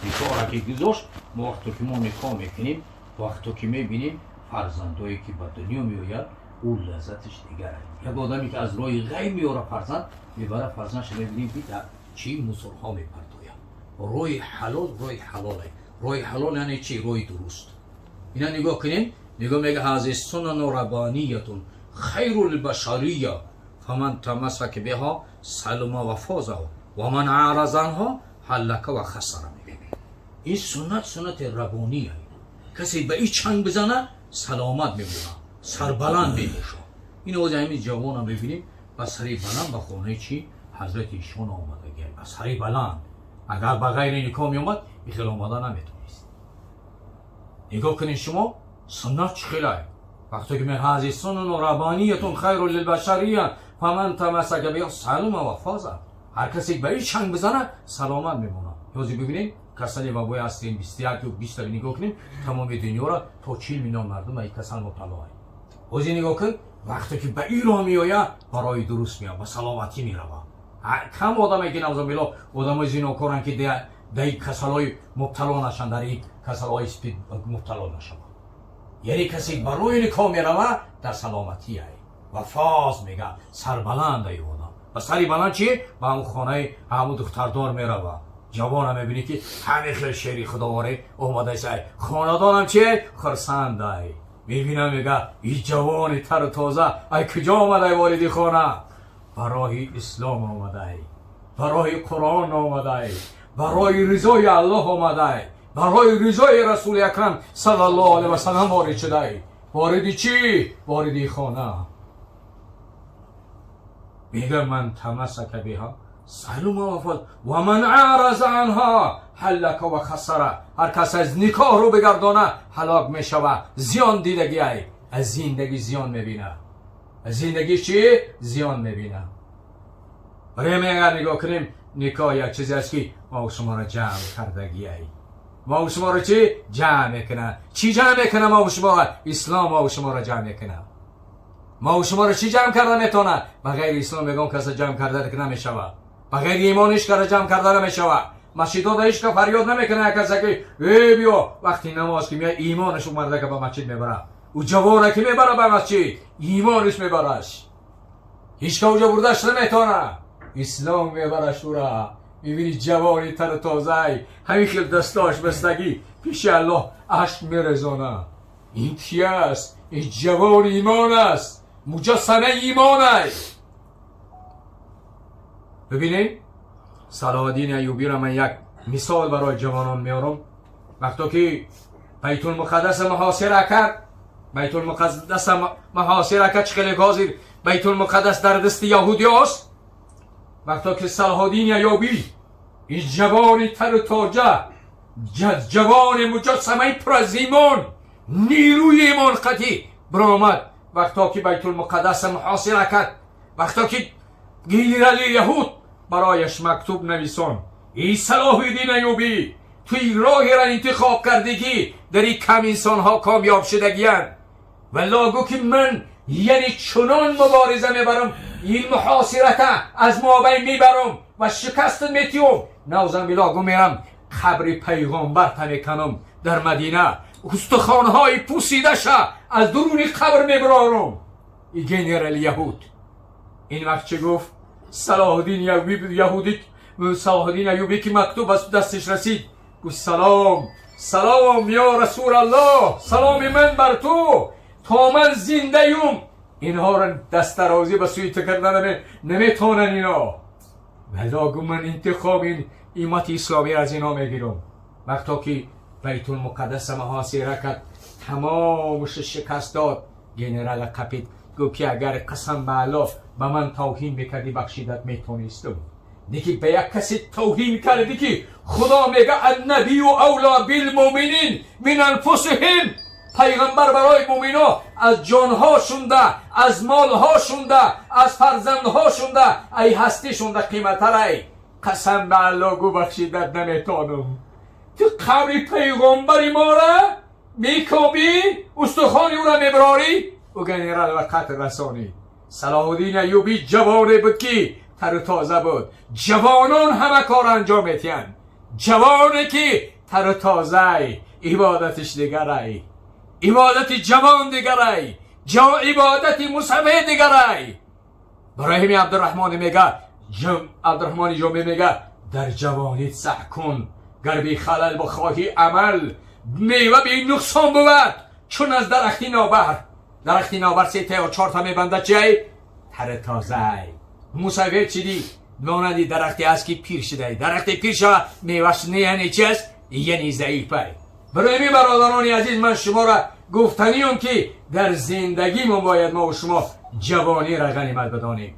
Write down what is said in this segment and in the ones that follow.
Никоҳро ки гузошт, мо вақто ки мо никоҳ мекунем, вақто ки мебинем фарзандое ки ба дунё меояд, ӯ лаззаташ дигар. Як одаме ки аз роҳи ғайр меёра, фарзанд мебара, фарзандша мебинем, ки дар чӣ мусорҳо мепартояд. Роҳи ҳалол, роҳи ҳалоле. Роҳи ҳалол яъне чӣ? Роҳи дуруст. Ина нигоҳ кунем, нигоҳ, мега: هذه سنن ربانية خير البشرية فمن تمسك بها سلم وفاز ومن أعرض عنها هلك وخسر. Мега, ин суннат, суннати рабония. Касе ба ин чанг бизана, саломат мемонад, сарбаланд мебошад. Ин ози ҳамин ҷавонам мебинем, ба сари баланд ба хонаи чӣ ҳазрати ишон омадагӣ, ба сари баланд. Агар ба ғайри никоҳ меомад, ин хел омада наметонист. Нигоҳ кунед шумо, суннат чӣ хелай. Вақте ки هذه سنن ربانية خير للبشرية فمن تمسك بها سلم وفاز. Ҳар касе ба ин чанг бизана, саломат мемонад. Ҳозир бибинем, касали вабои ҳастем, 21 ё 20 нигоҳ кунем, тамоми дунёро то 40 миллион мардум ба ин касал мубталоанд. Ҳозир нигоҳ кун, вақте ки ба ин роҳ меояд, ба роҳи дуруст меояд, ба саломатӣ меравад. Кам одаме ки, наузубилло, одамои зинокоранд, ки дар ин касалҳои мубтало нашанд, дар ин касалҳои спид мубтало нашаванд. Яъне касе ба роҳи никоҳ меравад, дар саломатие ва فاز мега, сарбаландай одам. Ба сари баланд чи ба ҳамун хонаи ҳамун духтардор меравад. Ҷавона мебинӣ, ки ҳамин хел шери худоворе омадасай, хонадонам чи хурсандай. Мебинам, мега, и ҷавони тару тоза ай куҷо омадай вориди хона? Ба роҳи ислом омадай, ба роҳи Қуръон омадай, ба роҳи ризои Аллоҳ омадай, ба роҳи ризои Расули Акрам саллаллоҳу алайҳи васаллам ворид шудай. Вориди чӣ? Вориди хона. Мега: من تمسك بها سلم وفاز ومن أعرض عنها هلك وخسر. Ҳар кас аз никоҳ рӯ бигардона, ҳалок мешава, зиён дидагӣ ай, аз зиндагӣ зиён мебина. Аз зиндагӣ чӣ зиён мебина. Барои агар нигоҳ кунем, никоҳ як чизе аст, ки мо шуморо ҷамъ кардагӣ ай. Мо шуморо чӣ ҷамъ мекунад? Чӣ ҷамъ мекунад мо шуморо? Ислом мо шуморо ҷамъ мекунад. Мо шуморо чӣ ҷамъ карда метавонад? Ба ғайри ислом ягон каса ҷамъ карда намешавад. Ба ғайри имон ҳеч кара ҷамъ карда намешавад. Масҷидода ҳеч ка фарёд намекунад як каса, ки э биё. Вақти намоз ки меяд, имонаш ӯ мардака ба масҷид мебарад, ӯ ҷавона ки мебарад ба масҷид, имонаш мебараш. Ҳеч ка уҷо бурдаш наметавонад, ислом мебараш ӯра. Мебини, ҷавони тару тозай, ҳамин хел дастош бастагӣ, пеши Аллоҳ ашк мерезона. Ин ки аст? Ин ҷавони имон аст, муҷассамаи имонай. Бибинед, Салоҳиддини Аюбиро ман як мисол барои ҷавонон меорам. Вақто ки Байтулмуқаддаса муҳосира кард, Байтулмуқаддаса муҳосира кард, чӣ хеле ҳозир Байтулмуқаддас дар дасти яҳудиёст. Вақто ки Салоҳиддини Аюбӣ, ин ҷавони тару тоза, ҷавони муҷассамаи пур аз имон, нерӯи имон қатӣ биромад, вақто ки Байтулмуқаддаса муҳосира кард, вақто ки генерали яҳуд барояш мактуб нависон: «Эй Салоҳиддин Аюбӣ, ту ин роҳеро интихоб кардӣ, ки дар ин кам инсонҳо комёб шудагиянд. Валло, гӯ ки ман яъне чунон мубориза мебарам, ин муҳосирата аз мобайн мебарам ва шикаст метиём. Наузубилло, гӯ мерам, қабри пайғомбар меканам дар Мадина, устухонҳои пусидаша аз дуруни қабр мебарорам». И генерали яҳуд ин вақт чӣ гуфт? Салоҳиддин яҳудӣ, Салоҳиддин Аюбӣ, ки мактуб аз дасташ расид, гуфт: «Салом, салом, ё Расулаллоҳ, саломи ман бар ту. То ман зиндаюм, инҳоро дастдарозӣ ба сӯи ту карда наметавонанд ино. Вало, гу, ман интиқом ин имати исломӣ аз ино мегирам». Вақто ки Байтулмуқаддаса муҳосира кард, тамомаш шикаст дод, генерала қапид, гуфт ки агар, қасам ба Аллоҳ, ба ман тавҳин мекардӣ, бахшидат метонистам, лекин ба як касе тавҳин кардӣ, ки Худо мега: النبي أولى بالمؤمنين من أنفسهم. Пайғамбар барои мӯмино аз ҷонҳошунда, аз молҳошунда, аз фарзандҳошунда, ай ҳастишунда қиматтарай. Қасам ба Аллоҳ, гу, бахшидат наметонам. Ту қабри пайғомбари мора мекобӣ, устухони ӯра мебарорӣ. Ӯ генерал ба қатл расонид. Салоҳуддин Аюбӣ ҷавоне буд, ки тару тоза буд. Ҷавонон ҳама кор анҷом метиҳанд. Ҷавоне ки тару тозай, ибодатиш дигарай. Ибодати ҷавон дигарай, ибодати мусафед дигарай. Барои ҳамин Абдураҳмони мега, Абдураҳмони Ҷомӣ мега: дар ҷавонит саъй кун, гар би халал бихоҳӣ амал, мева би нуқсон бувад, чун аз дарахти нобар. Дарахти нобар се та ё чорта мебандад, чиай? Тари тозай. Мусафед чиди? Монанди дарахте аст, ки пир шудай. Дарахте пир шава, меваш не, яъне чи аст? Яъне заифай. Барои ҳамин, бародарони азиз, ман шуморо гуфтаниём, ки дар зиндагимон бояд мо шумо ҷавониро ғанимат бидонем.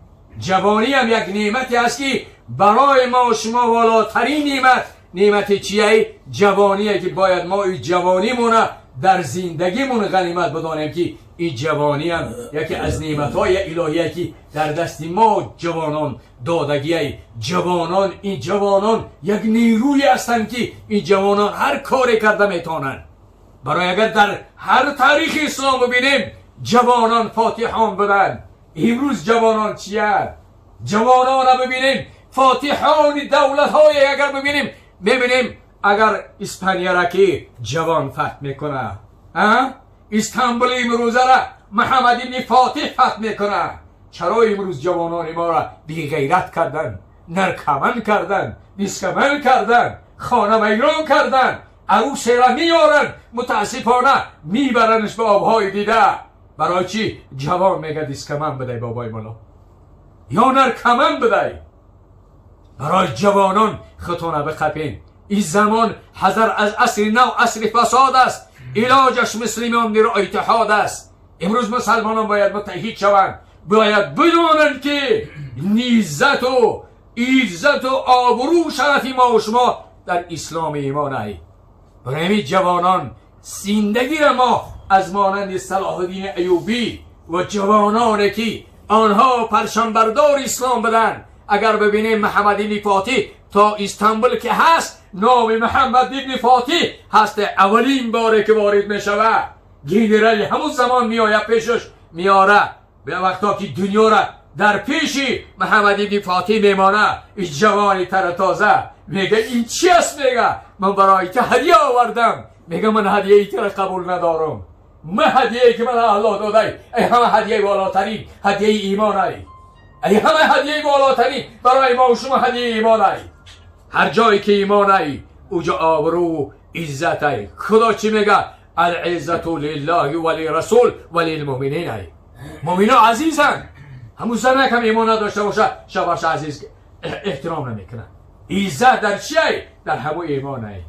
Ҷавониам як неъмате аст, ки барои мо шумо волотарин неъмат, неъмати чияй? Ҷавоние, ки бояд мо и ҷавонимона дар зиндагимон ғанимат бидонем, ки ин ҷавониам яке аз неъматҳои илоҳие, ки дар дасти мо ҷавонон додагиай. Ҷавонон, ин ҷавонон як нерӯе ҳастанд, ки ин ҷавонон ҳар коре карда метавонанд. Барои агар дар ҳар таърихи ислом бибинем, ҷавонон фотиҳон буданд. Имрӯз ҷавонон чиянд? Ҷавонона бибинем, фотиҳони давлатҳое агар бибинем, мебинем, агар Испанияра ки ҷавон фатҳ мекунад, Истанбули имрӯзара Муҳаммад ибни Фотиҳ фатҳ мекунад. Чаро имрӯз ҷавонони моро беғайрат кардан, наркоман кардан, дискоман кардан, хона вайрон кардан? Арӯсера меоранд, мутаассифона, мебаранш ба обҳои дида. Барои чӣ? Ҷавон мега: дискоман бидай, бобои мало, ё наркоман бидай. Барои ҷавонон худтона биқапен. Ин замон ҳазар аз асри нав, асри фасод аст, илоҷаш муслимонро иттиҳод аст. Имрӯз мусалмонон бояд муттаҳид шаванд, бояд бидонанд, ки иззату обрӯ, шарафи мо шумо дар исломи имон ай. Барои ҳамин, ҷавонон, зиндагиро мо аз монанди Салоҳуддини Аюбӣ ва ҷавононе, ки онҳо парчамбардори ислом буданд, агар бибинем, Муҳаммад ибни Фотиҳ то Истанбул ки ҳаст, номи Муҳаммад ибни Фотиҳ ҳаст. Аввалин боре ки ворид мешавад, генерали ҳамун замон меояд, пешаш меора. Ба вақто ки дунёра дар пеши Муҳаммад ибни Фотиҳ мемона, ин ҷавони тару тоза мега: ин чи аст? Мега: ман барои ту ҳадия овардам. Мега: ман ҳадияи тура қабул надорам. Ман ҳадияе ки ман Аллоҳ додай, ай ҳама ҳадияи волотарин ҳадияи имон ай. Ай ҳама ҳадияи волотарин барои мо шумо ҳадияи имон ай. Ҳар ҷое ки имон ай, уҷо обрӯ, иззат ай. Худо чӣ мега? العزة لله وللرسول وللمؤمنين ай. Мумино азизанд. Ҳамун занак ҳам имон надошта боша, шавҳарша азиз эҳтиром намекунад. Иззат дар чи ай? Дар ҳамун имон ай.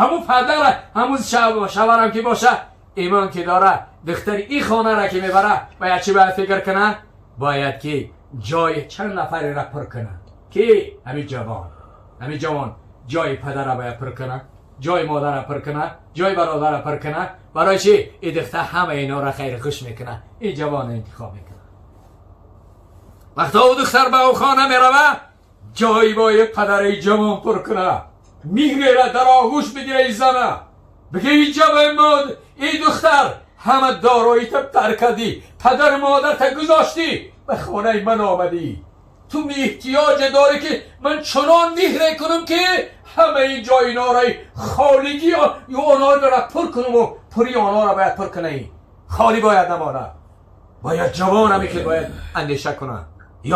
Ҳамун падара, ҳамун шавҳарам ки боша, имон ки дора, духтари ин хонара ки мебара, бояд чӣ бояд фикр кунад? Бояд ки ҷои чанд нафарера пур кунад, ки ҳамин ҷавон ҷои падара бояд пур кунад, ҷои модара пур кунад, ҷои бародара пур кунад. Барои чӣ? Ин духтар ҳама инора хайри хуш мекунад, ин ҷавон интихоб мекунад. Вақто ӯ духтар ба ӯ хона мерава, ҷои бои падари ҷавон пур кунад, мегирад, дар оғӯш бигира ин зана, биге: ин ҷавон мод, ин духтар, ҳама дороита тарк кардӣ, падару модарта гузоштӣ, ба хонаи ман омадӣ, ту эҳтиёҷе дорӣ, ки ман чунон меҳре кунам, ки ҳамаи ҷои нораи холигӣ онҳоро пур кунам. Пури онҳоро бояд пур кунӣ, холӣ бояд намонад. Бояд ҷавон ҳаме ки бояд андеша кунад.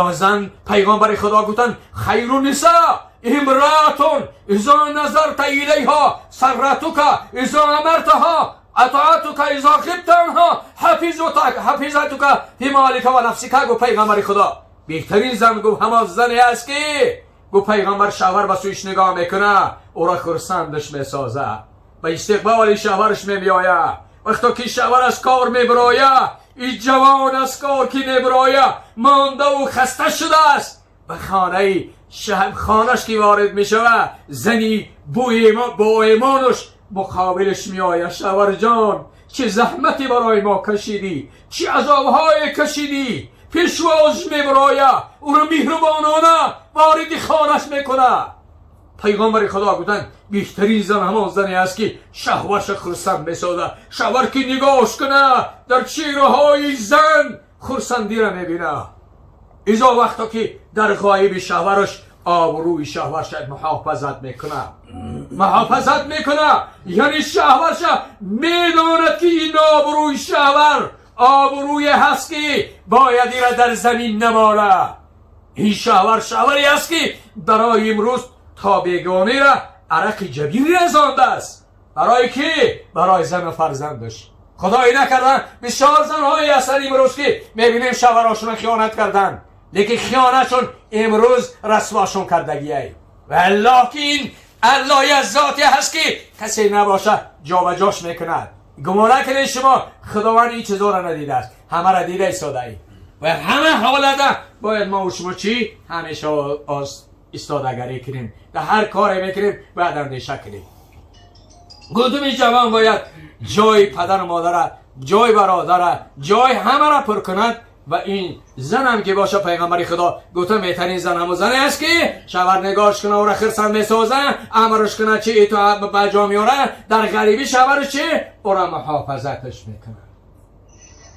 Ё зан, пайғомбари Худо гуфтанд: خير النساء امرأة إذا نظرت إليها سرتك، إذا أمرتها أطاعتك، إذا غبت عنها حفظتك في مالك ونفسك. گفت پیغمبر خدا بهترین زن، گفت، همان زنی است که، گفت پیغمبر، شوهر به سویش نگاه میکنه، او را خرسندش میسازه، به استقبال شوهرش میآید. وقتا که شوهر از کار میبراید، این جوان از کار که میبراید، مانده و خسته شده است، به خانه خانش که وارد میشود، زنی با ایمانش مقابلش میآید: شوهر جان، چه زحمتی برای ما کشیدی، چه عذابهای کشیدی. پیشواز میبراید، او را مهربانانه وارد خانش میکنه. پیغمبر خدا گفتن بهترین زن همان زنی است که شوهرش خرسند میسازه. شوهر که نگاهش کنه، در چهره های زن خرسندی را میبینه. ازا وقتا که در غایب شوهرش آبروی شوهرش محافظت میکنه. Муҳофизат мекуна, яъне шавҳарша медонад, ки ин обрӯи шавҳар обрӯе ҳаст, ки бояд ира дар замин намола. Ин шавҳар шавҳаре аст, ки барои имрӯз то бегонера арақи ҷабин резондааст. Барои кӣ? Барои зану фарзандаш. Худое накарда, бисёр занҳое ҳастанд имрӯз, ки мебинем, шавҳарошона хиёнат карданд, лекин хиёнатшон имрӯз расвошон кардагиай. Валлоҳ, ки ин Аллоҳ як зоте ҳаст, ки касе набоша, ҷобаҷош мекунад. Гумон накунед шумо, Худованд ин чизоро надидааст, ҳамаро дида истодаи. Ва ҳама ҳолата бояд мо шумо чӣ? Ҳамеша истодагарӣ кунем. Дар ҳар коре мекунем, бояд андеша кунем. Гудуми ҷавон бояд ҷои падару модара, ҷои бародара, ҷои ҳамаро пур кунад. Ва ин занам ки боша, пайғамбари Худо гуфта, беҳтарин зан ҳамон зане аст, ки шавҳар нигоҳш куна, ӯра хирсанд месоза, амрш куна, чи итоат ба ҷо меёра, дар ғарибӣ шавҳарш чи ӯра муҳофизаташ мекунад.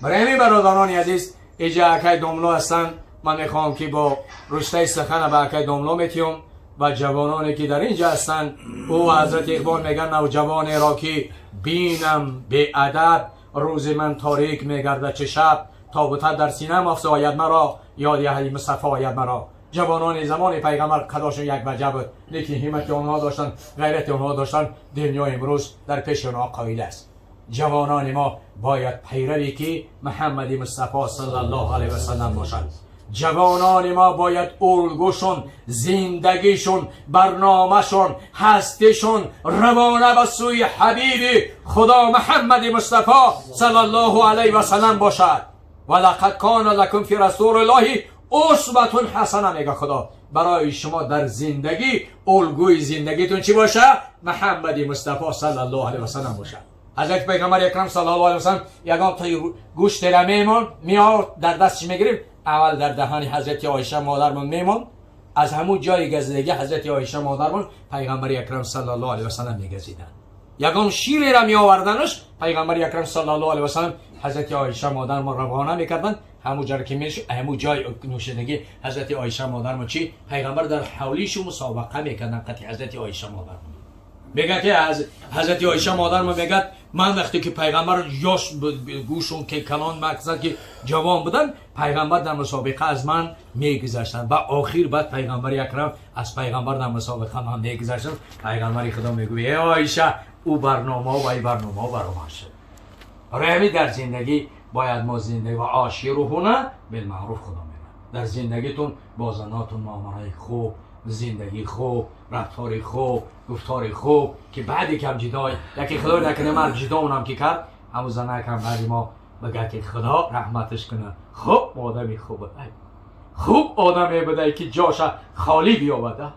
Барои ҳамин, бародарони азиз, иҷа акай домло ҳастанд. Ман мехоҳам, ки бо рустаи сахана ба акай домло метиём ва ҷавононе, ки дар ин ҷа ҳастанд. Ӯ ҳазрати Иқбол мегӯяд: «Навҷавонеро ки бинам беадаб, рӯзи ман торик мегардад чӣ шаб. Тобу таб дар синам афзояд маро, ёди аҳли Мустафо ояд маро». Ҷавонони замони пайғамбар қадошон як ваҷа буд, лекин ҳиммати онҳо доштанд, ғайрати онҳо доштанд, дунё имрӯз дар пеши онҳо қоил аст. Ҷавонони мо бояд пайрави ки Муҳаммади Мустафо саллаллоҳу алайҳи васаллам бошанд. Ҷавонони мо бояд улгӯшон, зиндагишон, барномашон, ҳастишон равона ба сӯи ҳабиби Худо Муҳаммади Мустафо саллаллоҳу алайҳи васаллам бошад. «Ва лақад кана лакум фи расулиллоҳи усватун ҳасана», мега Худо. Барои шумо дар зиндагӣ улгӯи зиндагитон чӣ боша? Муҳаммади Мустафо саллаллоҳу алайҳи васаллам бошад. Ҳазрати пайғамбари акрам саллаллоҳу алайҳи васаллам ягон тои гӯштера мемон меовард, дар дастш мегирифт, аввал дар даҳани ҳазрати Оиша модармон мемонд. Аз ҳамун ҷои газидагӣ ҳазрати Оиша модармон пайғамбари акрам саллаллоҳу алайҳи васаллам мегазиданд. Ягон ширера меоварданаш, пайғамбари акрам саллаллоҳу алайҳи васаллам ҳазрати Оиша модармон равона мекарданд. Ҳамун ҷаро ки мешуд, ҳамун ҷои нӯшидагӣ ҳазрати Оиша модармон чӣ? Пайғамбар дар ҳавлишу мусобақа мекарданд қати ҳазрати Оиша модармон. Мегӯяд, ки ҳазрати Оиша модармон мегӯяд: «Ман вақте ки пайғамбар ёш гӯшон ки калон, мақсад ки ҷавон буданд, пайғамбар дар мусобиқа аз ман мегузаштанд ва охир баъд пайғамбари акрам аз пайғамбар дар мусобиқа ман мегузаштам. Пайғамбари Худо мегӯяд: эй Оиша, ӯ барномао ва ин барномао баромад шуд». Барои ҳамин дар зиндагӣ бояд мо зиндагӣ ва ошируҳуна билмаъруф, Худо мегӯяд, дар зиндагитон бо занотон муомалаи хуб, зиндагии хуб, рафтори хуб, гуфтори хуб, ки баъде кам ҷидо яке, Худо накунад, мард ҷидоунам ки кард, ҳамун занакам баъди мо бигӯяд, ки Худо раҳматаш кунад, хуб одами хуб будай, хуб одаме будай, ки ҷоша холӣ биёбада.